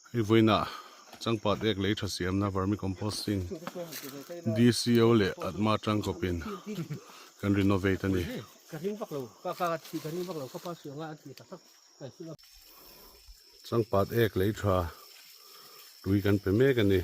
Hei vawiinah changpat ek lei tha siamna vermicomposting DCO leh Atma tangkawpin kan renovate a ni. Changpat ek lei tha tui kan pe mek a ni.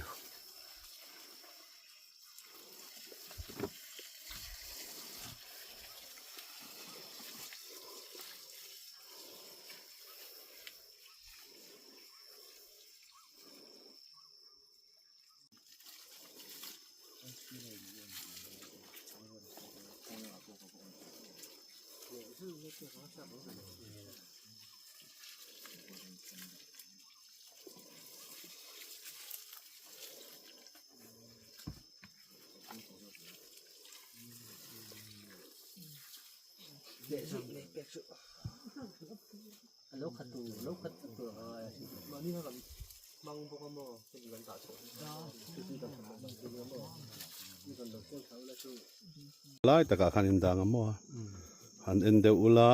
Lai takah khan in dang a maw a han en deuh ula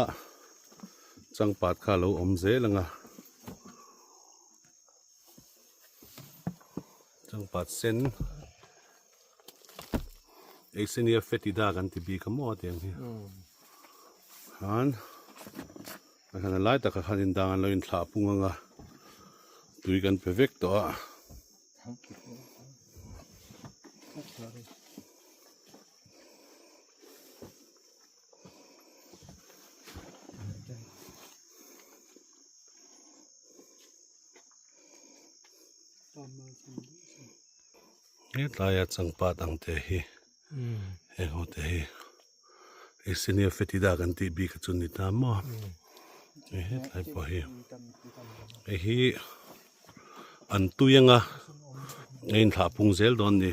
changpat kha a lo awm zel ang a changpat sen Eisenia fetida kan ti bik a maw tiang hi khan a khan a lai takah khan in dang an lo inthlah pung ang a tui kan pe vek tawh a. Hetlai a changpat ang te hi heng ho te hi Eisenia fetida kan tih bik a chu ni ta maw hei hetlai pawh hi hei hi an tui anga a inthlah pung zel dawn a ni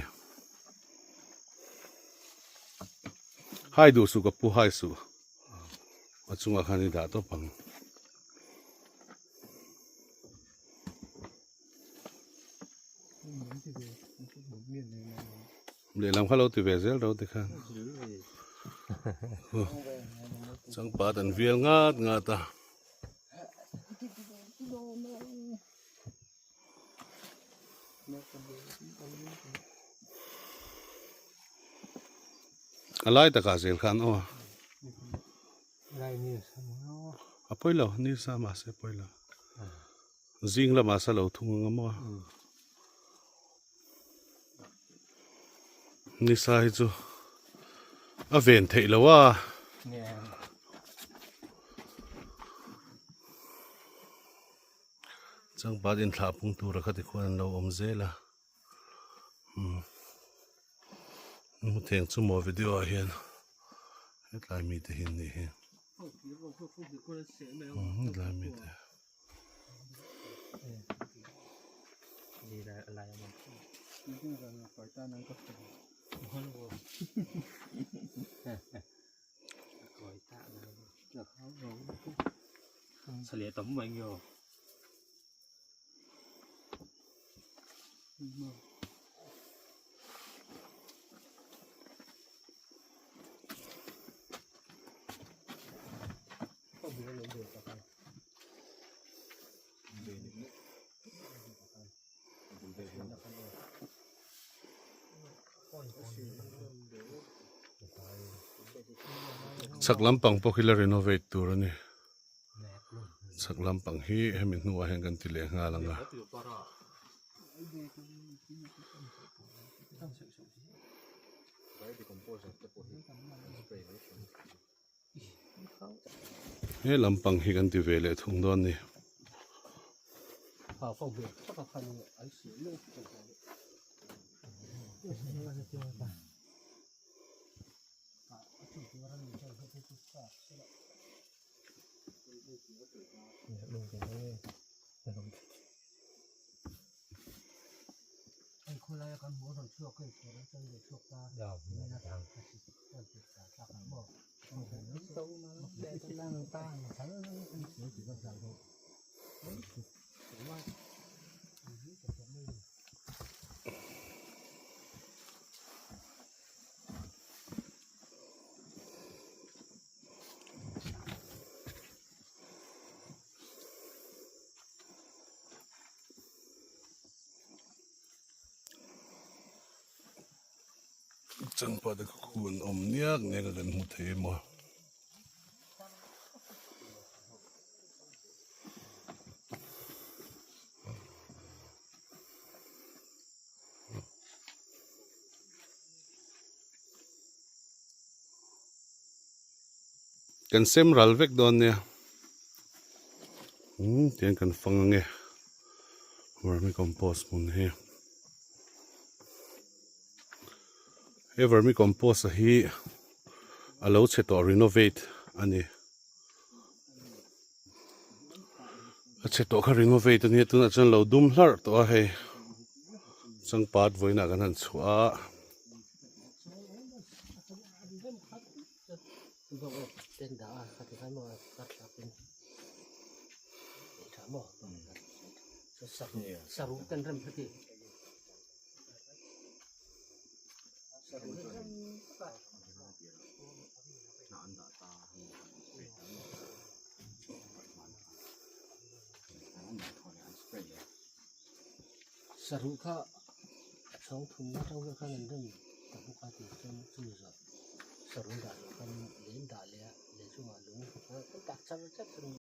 hai duh suh ka pu hai suh a chungah khan i dah tawp ang. Lehlam kha lo ti ve zel ro tikhan changpat an vial ngat ngat a. A lai takah zel khan aw. A pawi lo ni sa mahse a pawi lo. Zing lamah sa lo thung ang a maw. Nisa hi chu a ven theih lo a. Changpat inthlah pung tura kha tikhuan an lo awm zel a. Hmutheng chu maw video ah hian hetlai mite hi an nih hi. Hetlai mite. Chhak lampang pawh khi la renovate tur a ni. Chhak lampang hi hemi hnuah hian kan ti leh nghal ang a. He lampang hi kan ti ve leh thung dawn a ni. Changpat a khu an awm niak niak a kan hmu thei emaw. Kan sem ral vek dawn nia umm tiang kan fang ange vermicompost hmun hi he vermicompost a hi a lo chhe tawh renovate a ni a chhe tawh kha renovate a nia tunah chuan lo dum hlarh tawh a hei changpat vawiinah kan han chhuah a. Saruh kha chhawng thum atang vel khan an rem ta bawk a tih chuan chumi zawh saruh dah loh khan lei an dah leh a lei chungah lung kan tak char char.